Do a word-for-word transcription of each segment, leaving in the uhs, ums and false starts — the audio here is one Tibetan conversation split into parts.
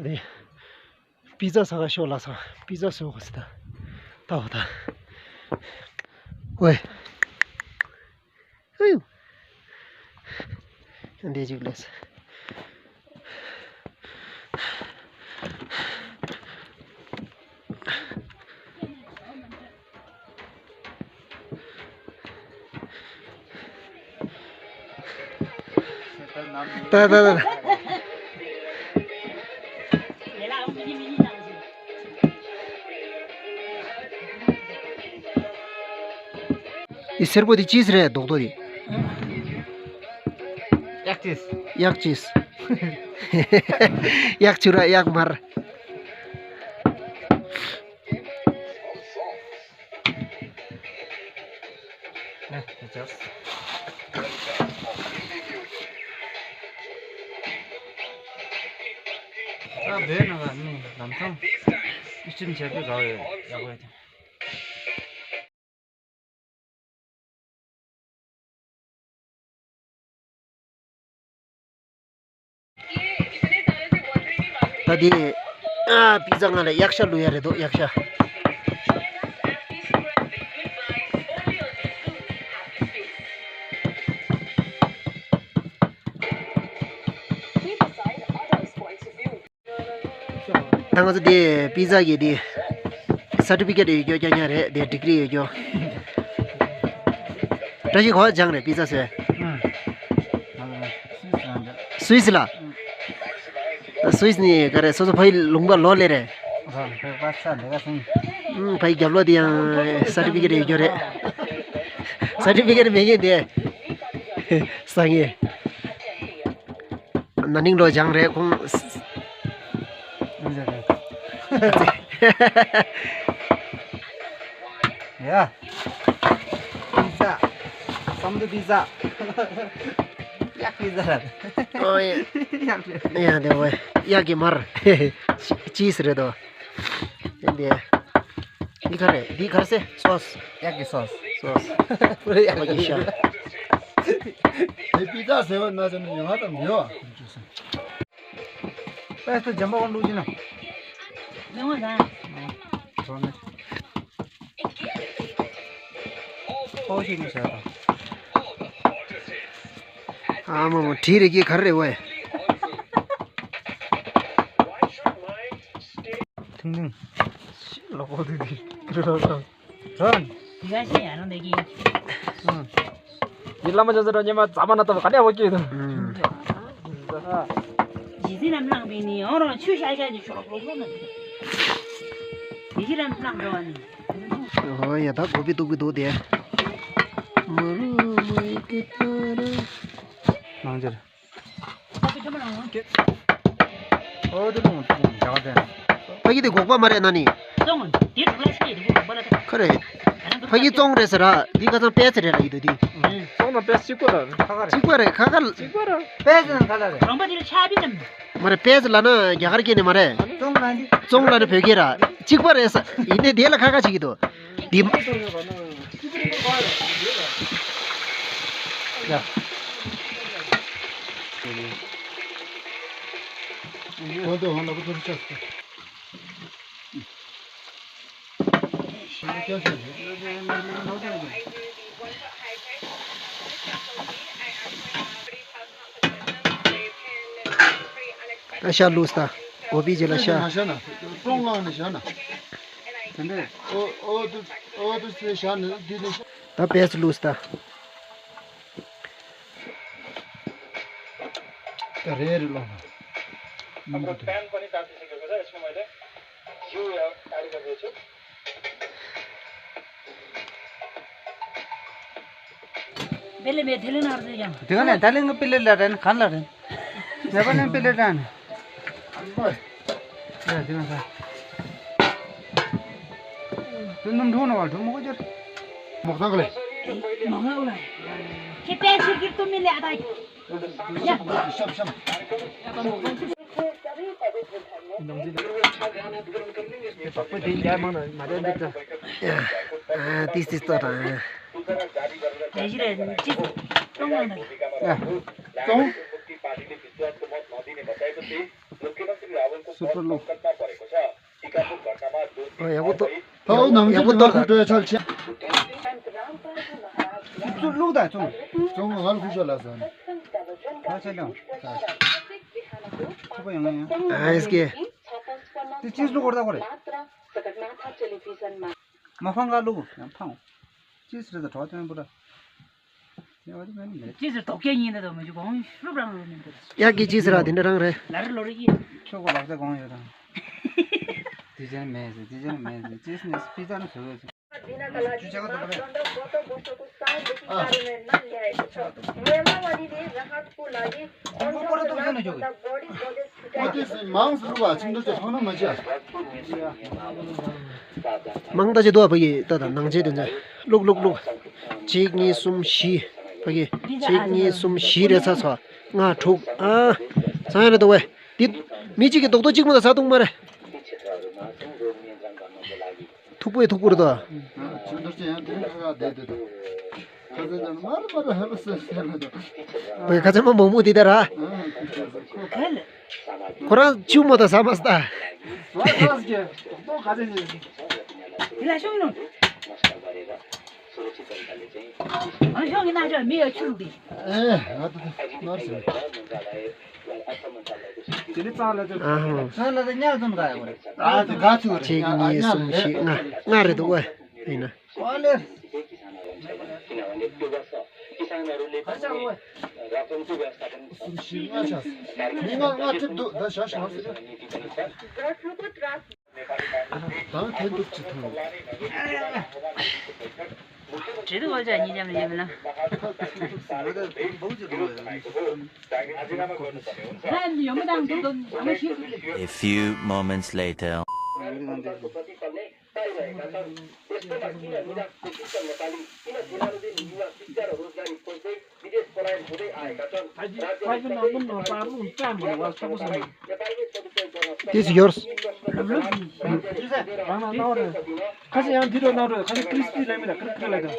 རེད། པི་ཛ་ཟ་ག་ཤོག་ལབ་སོང་། པི་ཛ་བཟོ་དགོས་ཟེར། ད་ལྟ་བ་ད། ཝེ། ཧུའུ། འདི་ཅིག་ལས། ད་ད་ད། འདི་སེར་པོ་འདི་ཅི་ཟེར་རེད། རྡོག་རྡོག་འདི། གཡག་ཅིས། གཡག་ཅིས། གཡག་ཆུ་ར་གཡག་མར། ཨ་བེ་ན་ག་ནི་ལམ་སང་ཨི་སྟིམ་བྱས་པའི་ག་བའི་ཡག་པོ་ཡོད། ད་དེ་ཨ་པི་ཛ་ང་ལ་གཡག་ཤ་བླུག་ཡ་རེད་དོ། གཡག་ཤ། ད་ང་ཚོ་དེ་པི་ཛ་གི་དེ་སར་ཊི་ཕི་ཀེ་ཊི་ཡོད་རྒྱུ་རྐྱང་རྐྱང་རེད། དེ་ཌིག་རི་ཡོད་རྒྱུ། བཀྲ་ཤིས་ག་པར་སྦྱངས་རེད། པི་ཛ་བཟོས། ཨང་། སུད་སི་ལ། སུད་སི་ནས་ག་རེ་སོ་སོ་ཕ་ཡི་ལུང་པ་ལོག་སླེབས་རེད། ཨང་། ཕ་ཡི་རྒྱབ་ལོགས་དེ་ཡང་སར་ཊི་ཕི་ཀེ་ཊི་ཡོད་རྒྱུ་རེད། སར་ཊི་ཕི་ཀེ་ཊི་མེད་མཁན་དེ་ཟ་ངེས། ན་ནིང་ལོ་སྦྱངས་རེད་ཁོང་། ཡ། པི་ཛ། བསམ་དུ་པི་ཛ། གཡག་པི་ཛ་ར། ཨོ་ཡ། གཡག་པི་ཛ། ཡ་དེ་བས་གཡག་གི་མར། ཅི་ཅིས་རེད་དོ། དེ་འདི། འདི་ག་རེ། འདི་ག་རེ་ཟེར། སོ་སི། གཡག་གི་སོ་སི། སོ་སི། ཨོ་ཡ་ཤ། དེ་པི་ཛ་ཟེར་བ་ན་ཟེར་ན་ཡོང་བ་དང་ཡོད། པེ་སི་ཏི་འཇམ་པོ་བླུགས་ཤིག་ན། ལེན་བ་དང་། ཨོ་ཤེས་ནི་ཟེར་དང་། ཨ་མ་མ་བྲིས་རེ་ཀྱི་ག་རེ་རེད་ཝེ། ཐིང་ཐིང་། ལོག་པོ་དེ་དེ། རོན། དེ་ག་ཤེས་ཡ་རང་འདེགས་ཀྱི། ཨང་། ཡི་བླ་མ་ཅན་ཟེར་རོ་ཉི་མ་ཛ་མ་ན་ཏོ་ག་ནས་འོ་ཀྱི་དང་། ཨང་། ཇི་སྲིད་ལམ་བླངས་པའི་ནི་འོ་རོ་ཆུ་ཤ་ཤ་ནི་ཤོག་ལོ་ལོ་ན། དེ་ཤི་ལམ་བླངས་འགྲོ་བ་ནི། ཨོ་ཡ་ད་གོ་པི་ཏུག་པི་འདུག་དེ། མ་རུ་མ་ཡི་ཀི་ཏ་ར། ནང་ཅར། ཨོ་དེ་ལུང་ལུང་རྒྱ་གར་དེ། ཕ་གི་དེ་སྒོག་པ་མ་རེད་ན་ནི། སོང་དེ་གྲུབ་ལ་ཤི་དེ་གོ་པ་ལ། ཁ་རེད། ཕ་གི་བཙོང་རེད་ཟེར་ར། འདི་ཁ་སང་པེ་ཙི་རེད་ལ་ཡི་དོ་དེ། བཙོང་ན་པེ་ཙི་གཅིག་པ་ར། གཅིག་པ་རེད་ཁ་ཁ། གཅིག་པ་ར། པེ་ཙི་ན་ཁ་ལ་རེད། རོང་པ་དེ་ལ་ཆ་བི་ནམ། མ་རེད། པེ་ཙི་ལ་ན་རྒྱ་གར་སྐད་ནས་མ་རེད། བཙོང་ལ་ནི། བཙོང་ལ་ནི་བོད་སྐད་ར། གཅིག་པ་རེད་ས། ཡིན་ནའི་དེ་ལ་ཁ་ཁ་བྱེད་ཀྱི་འདུག་འདི། ཡ། ད་ཤ་བླུགས་ད། གོ་པི་རྗེས་ལ་ཤ། ཤ་ན། ཀྲོང་ལང་ནས་ཤ་ན། དེ་འདྲས། ཨོ་ཨོ་དུ་ཨོ་དུ་སེ་ཤ་ན་འདི་ནས་ཤ། ད་པེ་ཙི་བླུགས་ད། ད་རེ་རེ་ལོང་། ནམ་ག་དུ། དེ་ལས་མེད་དེ་ལས་ནར་དུ་ཡང་། དེ་ག་ནས་ད་ལེན་གི་པི་ལེ་ལ་རན་གན་ལ་རན། ནེ་པ་ནས་པི་ལེ་རན། ཡ་དེ་ན་ས། དུ་ནུམ་འགྲོ་ནོ་བ་འགྲོ་མོ་གོ་ཅར། མོག་ཐང་ག་ལེ། མོག་ཐང་ག་ལེ། ཁྱེད་པས་ཕྱིར་གྱིར་དུ་མི་ལེ་ཨ་ད། ཤམ་ཤམ། ཏིས་ཏིས་ཏོ་དང་། ལས་གཞི་རེད་ཅི། ཙོང་ལ་ན། ཙོང་། སུ་པར་ལུག་ཨ་ཡག་པོ་འདུག་ད་འོ་ནང་ཡག་པོ་ཆུ་འདུག་ལུག་ཁུ་འགྲོ་ཡ་ཆ་ཆེ། ཚུར་ལུག་ད་ཚུར། ཚུར་ང་ལ་ཁུ་ཤ་ལ་ཟ་ནི། ང་ཆ་ལ་ཁུ་པ་ཡང་ཡང་། ཨ་ཨེས་ཀེ། དེ་ཅིས་ལུག་གོར་ད་གོ་རེད། མ་ཕང་ག་ལུག་ཡང་ཕང་། ཅིས་རེད་ད་གྲོགས་ཐོན་པོ་ར། ཅི་ཟེར་དོགས་ཀྱད་ཉིན་དེ་དོ་མི་འཇུག་གོང་ཤུབ་རང་རུ་མི་འདུག་ཡ་གི་ཅི་ཟེར་ར་དེ་འདྲ་རང་རེད། ལ་རི་ལོ་རི་ཡི། ཁྱོད་གོ་ལག་ཆ་གོང་ཡོད་དང་། དེ་ཅན་མེད་ཟེར་དེ་ཅན་མེད་ཟེར་ཅི་ཟེར་ནས་སྤི་ཙར་ནས་བཟོ་ཡོད་ཟེར། ཅུ་ཆ་ག་དོ་རེད། ཨ། ཁོང་ཁོ་པོ་ར་ཏོག་ཅན་ནས་ འཇོག་གི། ཨོ་དེ་སི་མང་སུ་རུ་བ་ཆིང་དུ་ཅི་ཕང་ན་མ་ཅི། མང་ད་ཅི་དོ་བ་གི་ད་ད་ནང་ཆེ་དེ་ཚོ་ལུག་ལུག་ལུག་གཅིག་གཉིས་གསུམ་བཞི་བ་གི་གཅིག་གཉིས་གསུམ་བཞི་རེ་ཚ་ཚ་ལྔ་དྲུག་ཨ་ཚང་ཡ་རེ་དོ་བས་དེ་མི་གཅིག་གི་རྡོག་རྡོག་གཅིག་མ་ད་ཚ་ཐུང་མ་རེད། ཐུག་པོའི་ཐུག་པོ་རེད་དོ། ཆུ་འདུར་ཅན་ཡང་དེ་རིང་ཁ་ཁ་བསྡད་དེ་དོ། ཁ་ཚན་ཅང་མར་མར་ཧེ་བ་སེ་སེ་ལ་དོ། བའི་ཁ་ཚན་མ་མོག་མོག་དེ་ད་ར། ཁོ་རང་ཆུ་མོ་དང་ཟ་མ་སྟ། དེ་ལ་ཤོང་ཡོང་། ཨ་ཤོང་གི་ན་ཤོ་མི་ཡ་ཆུ་རུ་དེ། ཨེ་ང་དུ་དུ་ནར་སི། དེ་ནི་རྩ་ལ་དུ། ཨ་ཧོ། ང་ལ་དུ་ཉལ་དུ་ག་ཡོད་རེད། ཨ་དུ་ག་ཚུགས་རེད། གཅིག་གཉིས་གསུམ་བཞི་ལྔ་ལྔ་རེད་འདུག་ཨེ། ཡིན་ན། ཨོ་ལེ། གསུམ་བཞི་ལྔ་ཆགས། མི་ལྔ་ལྔ་ཁྲིད་འདུག་ད་བཞག་བཞག་ཟེར། ད་ཐེན་ཐུག་ཅི་ཐུག་བྲེལ་འདུག་བ་ཅག་ཉིད་ཅམ་ལ་ཡོད་མེད་ལ། ཧན་ཡོང་མི་དང་འདུག་འདུག་ཨ་མ་ཞིག་འདུག A few moments later. ཏིས་ཡོར། ཁ་ཤས་ཡང་འདི་རུ་ནང་རུ་ཁ་ཤས་ཀྲིས་པི་ལེ་མི་ལ་ཀྲིས་པི་ལེ་དང་།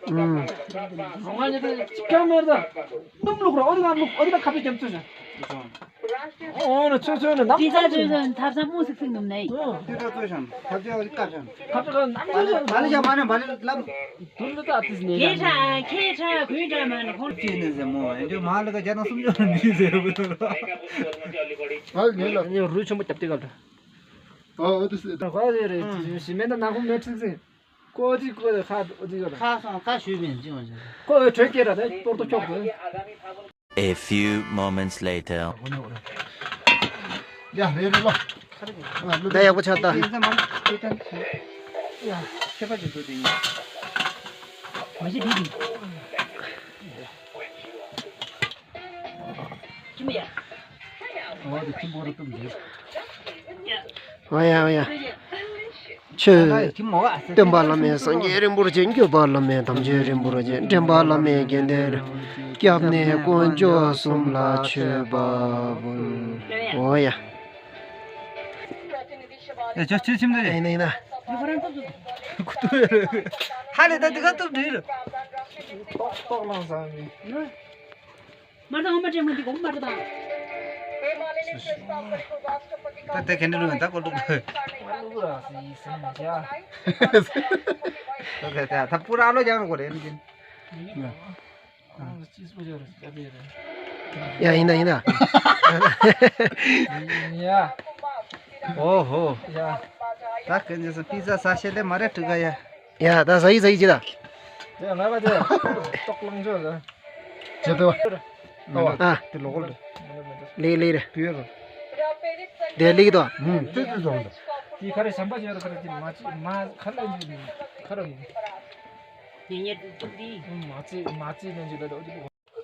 ང་ཉིད་ཀྱང་མེར་ད་སྣུམ་བླུགས་ར་ཨོ་དི་ང་བླུགས་ཨོ་དི་ང་ཁ་པའི་རྒྱབ་ཚོད་ཤ། ཨོ་ན་ཚོད་ཚོད་ན་ནམ་ཏི་ཙ་ཚོད་ཚོད་ཐབ་ཚང་མུ་སིག་སིག་ནུམ་ནའི། ཏི་ཙ་ཚོད་ཤ་ཁ་ཚོད་ཨོ་དི་ཀ་ཤ། ཁ་ཚོད་ནམ་ཚོད་ཚོད། མ་ལི་ཤ་མ་ནི་མ་ལི་ལམ། དུར་ལི་ད་ཏིས་ནས། ཁེ་ཁྲ་ཁེ་ཁྲ་གུན་ཁྲ་མ་ནི་ཁོང་ཅི་ནས་ཟེར་མོ་ཨེ་འདྲ་མ་ལི་ཀ་རྒྱ་ནང་སུམ་ཅུ་ནི་ཟེར་བུ། ཨ་ལེ་ལ། ཨ་ནི་རུ་ཆེན་པོ་རྒྱབ་ཏི་ག་ལ། ཨ་ཨོ་དི་སི། ཁ་ཟེར་རེ་ཞི་མེ་ད་ནག་ཁུང་མེ་ཁྲིག་ཟེར། ཀོ་ཅི་ཀོ་ཁ་ཨོ་ཅི་ཀོ། ཁ་སང་ཁ་ཞུས་མིན་ཅི་མ་ཅི། ཀོ་བའི་གྲོས་སྐད་ར་དེ་ཏོར་ཏོ་ཁྱོག་གོ། A few moments later. ཡ་རེ་རེ་ལོ། ད་ཡག་པོ་ཆགས་ད། ཡ་ཁྱད་པར་ཅིག་འདུག་དེ་ཡིན། མ་གཞི་དེ་དེ། ཁྱིམ་ཡ། ཨོ་ཡ་ཨོ་ཡ། ཆོས། སྟོན་པ་བླ་མེད་སངས་རྒྱས་རིན་པོ་ཆེ། སྐྱོབ་པ་བླ་མེད་དམ་ཆོས་རིན་པོ་ཆེ། འདྲེན་པ་བླ་མེད་དགེ་འདུན། སྐྱབས་གནས་དཀོན་མཆོག་གསུམ་ལ་མཆོད་པ་འབུལ། ཨོ་ཡ། ཨེ་ཅོ་ཅོ་ཁྱིམ་ནས་རེད། ཡིན་ན་ཡིན་ན། ཧ་ལས་ད་འདི་ག་ཐུབ་འདྲི་རུ། ཏོག་ཏོག་ལངས་ས་མི། མར་དང་འོ་མ་ཅན་མ་འདི་གོང་མར་དང་། ད་དེ་ག་འདྲ་རུ་ད་ཀོ་ལུག་ལུག་ར་སི་སི་མ་ཇ། ད་ད་ད་པུ་ར་ལོ་ཇ་གོ་རེ་ནི། ཡ་ཡིན་ད་ཡིན་ད། ཡ། ཨོ་ཧོ། ཡ། ད་ཀན་ཇི་སི་པི་ཛ་ས་ཤེ་ལེ་མ་རེ་ཀྲི་ག་ཡ། ཡ་ད་ཟ་ཡི་ཟ་ཡི་ཅི་ད། ཡ་ང་བ་དེ་ཏོག་ལང་ཅོ་ལ། ཇེ་དོ། ཨ། དེ་ལོ་གོ་ལ། ལེ་ལེ་རེ། དུ་ཡོ་རོ། དེ་ལེ་དོ། ཧུམ་དེ་དུ་ཟོང་ད། དེ་ཁ་རེ་ཞམ་པ་ཅོ་ར་ཁ་རེ་དེ་མ་ཅི་མ་ཁ་ལ་ཁ་ར་མི། ཉེ་ཉེ་དུ་དུ་དི། མ་ཅི་མ་ཅི་ནན་ཅི་ད་དོ།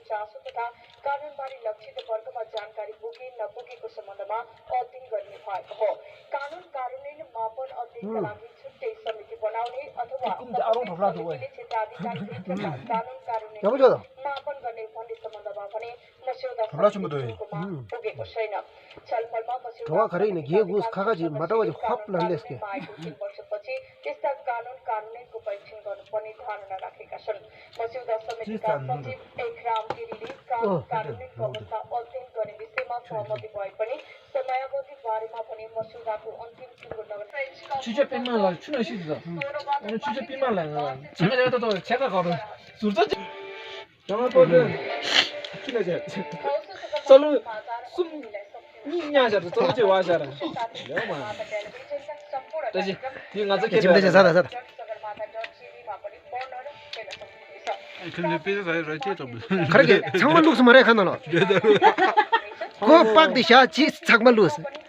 ཀྱང་སུ་དང་ཀ་ནུན་བར་ལག་ཁྱེར་དུ་བར་ག་མ་ཅན་ཀ་རི་བུ་གི་ན་བུ་གི་ཀུ་སི་མ་འདམ་ཨོ་ཏིང་ག་ནི་ཕ་ཧོ། कानून कारुणी मापन और दिन कलामी छुट्टे समिति बनाउने अथवा ཀུམ་དེ་ཨ་རོང་ཐོབ་ར་འདུག་ཨེ། कानून कारुणी मापन गर्ने भन्ने सम्बन्धमा भने मस्यौदा ཐོབ་ར་ཆེན་པོ་འདུག་ཨེ། ཨུ་གེ་ཀོ་ཤེ་ན། ཆལ་ཕལ་མ་མ་སུ། གྲོ་བ་ག་རེ་ཡིན་ན་རྒྱའི་གུས་ཁ་ཁ་ཅིག་མ་འདྲ་བ་ཅིག་ཧབ་ལ་ལེས་ཀེ། त्यस्ता कानुन कार्यान्वयनको परीक्षण गर्नुपर्ने धारणा राखेका छन्। मस्यौदा समितिका सचिव एकराम गिरीले कानुन कार्यान्वयनको अवस्था अध्ययन गर्ने विषयमा सहमति भए पनि समयावधि बारेमा भने मस्यौदाको अन्तिम टुङ्गो नगर। French Cup-को ཆུ་ཚོད་པད་མ་ལ་ཆུ་ནང་ཤི་འདུག་ཨ་ནི་ཆུ་ཚོད་པད་མ་ལ་ང་ལ་ཆ་ག་ཡོད་ཏོ་ཏོ་ཆ་ག་ག་རུ་ཟུར་ཙག་ཅིག་ཡང་པོ་ཏེ་ཁྱི་ལ་བྱས། རྩ་ལུ་གསུམ་གཉིས་ཉག་བྱས། རྩ་ལུ་གཅིག་བ་བྱས། ཡོད་མ། ད་ཅི་ཡིན་ང་ཚོ་ཁྱེད་ཅིམ་ད་ཅི་ཟ་ད་ཟ་ད། ཁ་ར་གི་ཚང་མ་བླུགས་སོང་མ་རེད་ཁ་ནང་ལ། ཁོ་པགས་དེ་བཞག་ཅི་ཚང་མ་བླུགས།